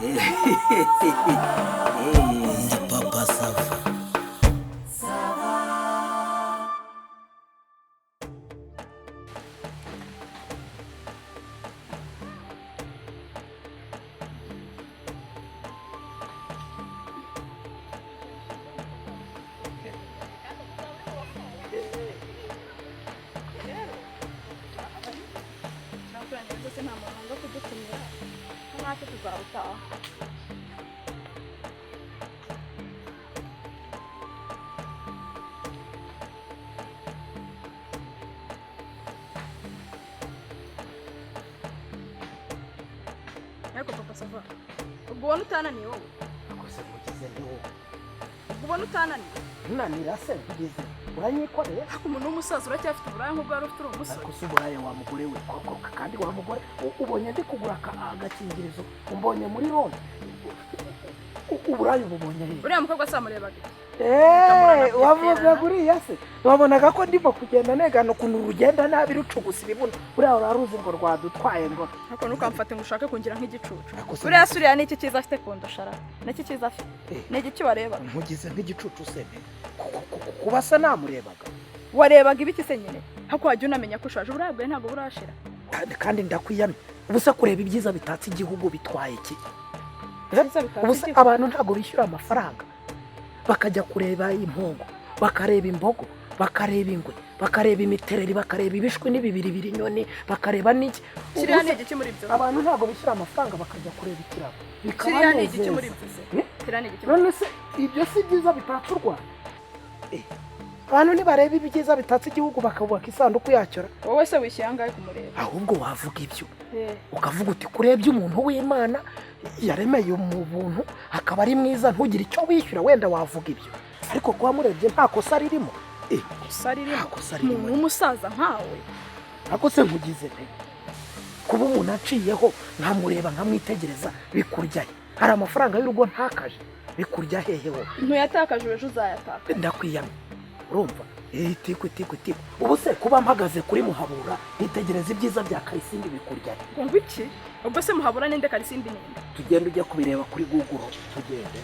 Ndi Papa Sava. Rwose nta muntu wanga kudutumira, natwe tuzawutaha. Ariko Papa Sava, ubwo ubona utananiye wowe? Akoze mugize ndi wowe. Ubwo ubona utananiye? Ntunanira se ngize uranyikoreye. Ariko umuntu w'umusaza uracyafite uburaya nk'ubwo wari ufite uri umusore. Ariko si uburaya wa mugore we koko, kandi wa mugore ubonye ndi kugura agakingirizo, umbonye muri rone, uburaya ububonye hehe? Uriya mukobwa se wamurebaga iki? Eh, wavuga buriya se wabonaga ko ndimo kugenda negana ukuntu rugenda nabi rucugusa ibibuno, buriya uraruzi ngo rwadutwaye ngo. Ariko ntukamfate ngo ushake kungira nk'igicucu. Ariko se Buriya se uriya ni iki cyiza afite kundusha ra? Ni iki cyiza afite? Eh. Ni igiki wareba? Nkugize nk'igicucu se ne? Kuba se namurebaga. Warebaga ibiki se nyine? Hako wajya unamenya ko ushaje, uburaya bwawe ntabwo burashira. Kandi ndakwiyamye, ubu se kureba ibyiza bitatse igihugu bitwaye iki? Ibyiza bitatse Ubu se igihugu? abantu ntabwo bishyura amafaranga bakajya kureba impongo, bakareba imbogo, bakareba ingwe, bakareba imitereri, bakareba ibishwi n'ibibiribiri inyoni, bakareba n'iki? Kiriya Ubu ni se igiki muri ibyo? Abantu ntabwo bishyura amafaranga bakajya kureba ikirabo Kiriya ni igiki muri bikabanezeza. ibyo se? Eh? Kiriya ni igiki muri None se ibyo si byiza bitatse u Rwanda? Abantu nibareba ibyiza bitatse igihugu bakubaka isanduku yacyo ra. Wowe se wishyuye angahe kumureba? Ahubwo wavuga ibyo Eh. ukavuga uti kurebye umuntu w'Imana yaremeye mu buntu akaba ari mwiza, ntugire icyo wishyura, wenda wavuga ibyo, ariko kuba murebye nta kosa ririmo. Kosa ririmo? Nta kosa ririmo. Umuntu w'umusaza nkawe. Ariko se nkugize nte? Kuba umuntu aciyeho nkamureba nkamwitegereza bikurya he? Hari amafaranga y'urugo ntakaje, bikurya hehe wowe? Ntuyatakaje, ejo uzayataka. Ndakwiyamye, urumva? Tiku tiku tiku. Ubu se kuba mpagaze kuri Muhabura nitegereza ibyiza bya Karisimbi bikurya he? Ngo iki? Ubwo se Muhabura ninde, Karisimbi ninde? Tugende ujye kubireba kuri Google, tugende.